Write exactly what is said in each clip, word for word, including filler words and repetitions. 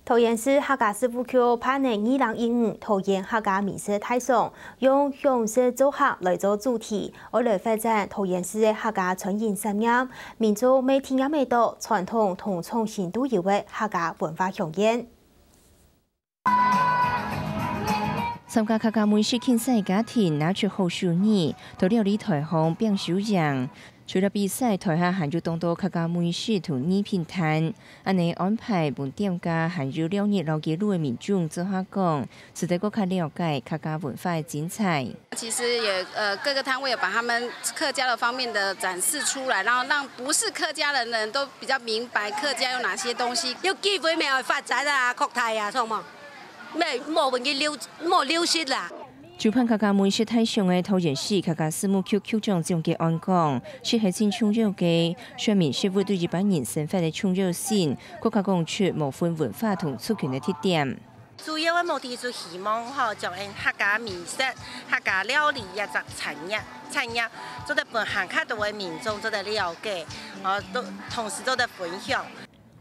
桃園市客家事務局辦个二零一五桃園客家美食大賞，用享食做客來做主題，愛來發展桃園市个客家餐飲產業，民眾乜體驗得到傳統同創新都有个客家文化香煙。參加客家美食競賽个家庭拿出好手藝，在料理台項拚輸贏。 除了比賽，台下還有當多客家美食同禮品攤，恁呢安排分店家還有尞日老街路个民眾做下講，使得更加了解客家文化个精彩。其實也呃各個攤位有把他們客家的方面的展示出來，然後讓不是客家人的人都比較明白客家有哪些東西。有機會乜愛發展啊、擴大啊，著無？乜莫分佢流，莫流失啦。 主辦客家美食大賞个桃園市客家事務局局長蔣吉安講，食係盡重要个，說明食物對一般人生活个重要性，更加講出無分文化同族群个特點。主要个目的就希望吼，將𫣆客家美食、客家料理這隻產業，產業做得分還較多个民眾做得了解，哦，都同時做得分享。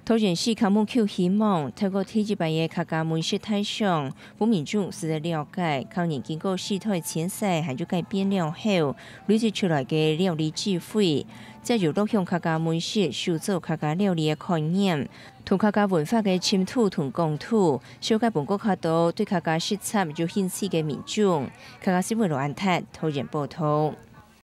桃園市客務局希望透過第一擺个客家美食大賞，分民眾使得了解，靠年經過世代遷徙還有改變了後，累積出來个料理智慧，藉由樂享客家美食、手做客家料理个概念，同客家文化个深度同講道，紹介分更加多對客家食材有興趣个民眾。客家新聞羅安達，桃園報導。